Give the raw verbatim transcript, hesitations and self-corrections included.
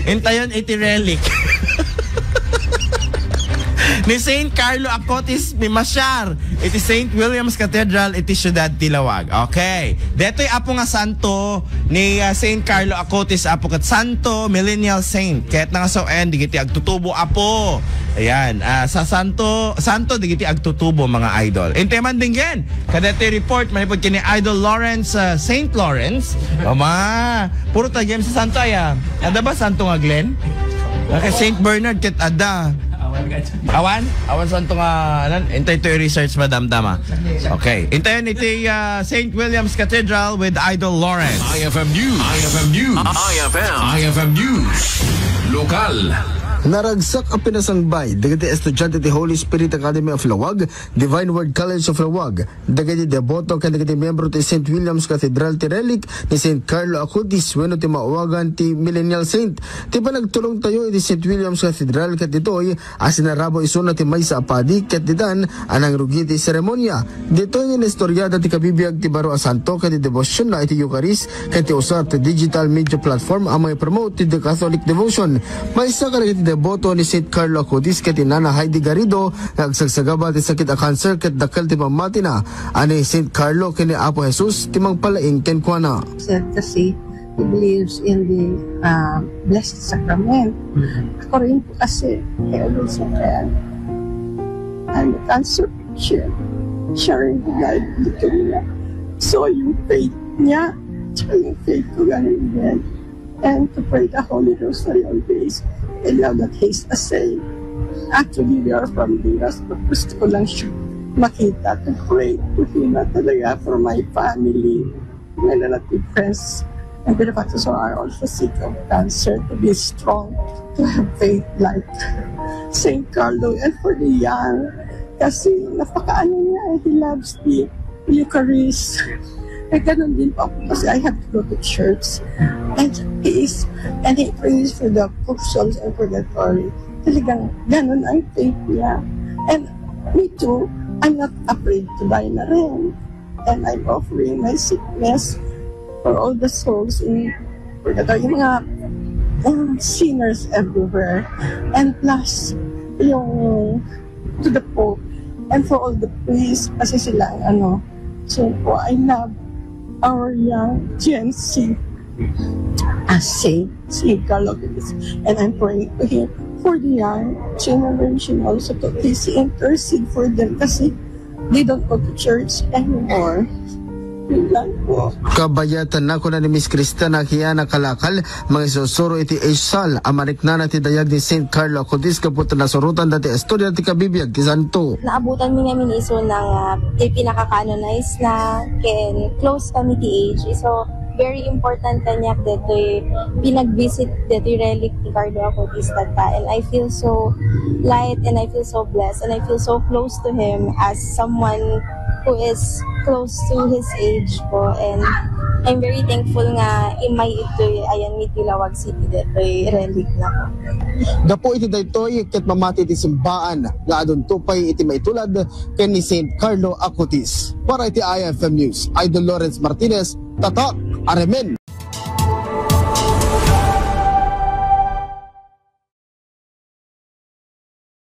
Intayon iti relic ni Saint Carlo Acutis, mimasiar iti Saint William's Cathedral iti siudad ti Laoag. Okay. Detoy, Apo, nga santo ni, ah, Saint Carlo Acutis, Apo, ket santo millennial saint. Ket nangasawen dagiti agtutubo, Apo. Ayan, ah, sa santo, santo dagiti agtutubo, mga idol. Intay man dinggen kadaytoy report manipud ken ni Idol Lawrence, ah, Saint Lawrence. Ama, puro tagiam sa santo aya. Adda ba santo nga Glenn? Okay, Saint Bernard ket adda. Awan? Awan santo nga, anan? Intay to i-research, madam, tama. Okay. Intayon iti, ah, Saint William's Cathedral with Idol Lawrence. I F M News. I F M News. I F M. I F M News. Lokal. Naragsak a pinasangbay dagiti estudiante ti Holy Spirit Academy of Laoag, Divine Word College of Laoag, dagiti deboto ken dagiti miyembro ti Saint William's Cathedral ti relic ni Saint Carlo Acutis wenno ti maawagan ti Millennial Saint. Ti panagtulongtayo iti Saint William's Cathedral ket ditoy a sinarabo isuna ti maysa a padi ket ditan a nangrugi ti seremonia. Ditoy nga inistoriada ti kabibiag ti baro a santo ken ti debosionna iti Eucharist ken ti usar ti digital media platform a mangipromote ti The Catholic Devotion. Maysa kadagiti deboto ni Saint Carlo Acutis ket ni Nana Heidi Garrido nga agsagsagaba ti sakit a cancer ket dakkel ti pammatina a ni Saint Carlo ken ni Apo Jesus ti mangpalaing kenkuana. Said kasi he believes in the, uh, Blessed Sacrament. Ako rin po kasi, I always said, "I'm a cancer patient." Siya rin po died dito niya. So, yung faith niya, tsaka yung faith ko, ganun din. And to pray the Holy Rosary always. I love that he's a saint. Actually, we are from Dinas, but gusto ko lang siya makita to pray to him na talaga for my family, my relative friends. And benefactors who are also sick of cancer, to be strong, to have faith like Saint Carlo. And for the young, kasi napakaano niya, he loves the Eucharist. Eh, ganun din po ako kasi I have to go to church. And he is, and he prays for the poor souls and purgatory. Talagang ganun ang faith niya. And me too, I'm not afraid to die na rin. And I'm offering my sickness for all the souls in purgatory. Yung mga, um, sinners everywhere. And plus, yung to the Pope and for all the priests, kasi sila ang ano. So po, I love our young Gen Z as Saint, Saint Carlo Acutis. And I'm praying to him for the young generation also to please intercede for them kasi they don't go to church anymore. Yun lang po. Kabayatan na kuna ni Miss Christiana Kiana Kalakal, mangisusuro iti H S A L a mariknana ti dayag ni Saint Carlo Acutis gapu ta nasurotan dati istorya ti kabibiag ti santo. Naabutan mi ngamin isu na nga, ah, ti pinaka-canonize na ken close kami ti age. So, very important kaniak detoy pinag-visit detoy relic ni Carlo Acutis tatta. And I feel so light and I feel so blessed and I feel so close to him as someone who is close to his age po. And I'm very thankful nga immay itoy ayan mi ti Laoag City detoy relic na po. Gapu iti daytoy, ket mamati ti simbaan nga adunto pay iti maitulad ken ni Saint Carlo Acutis. Para iti I F M News, Idol Lawrence Martinez, Tatak Aremen.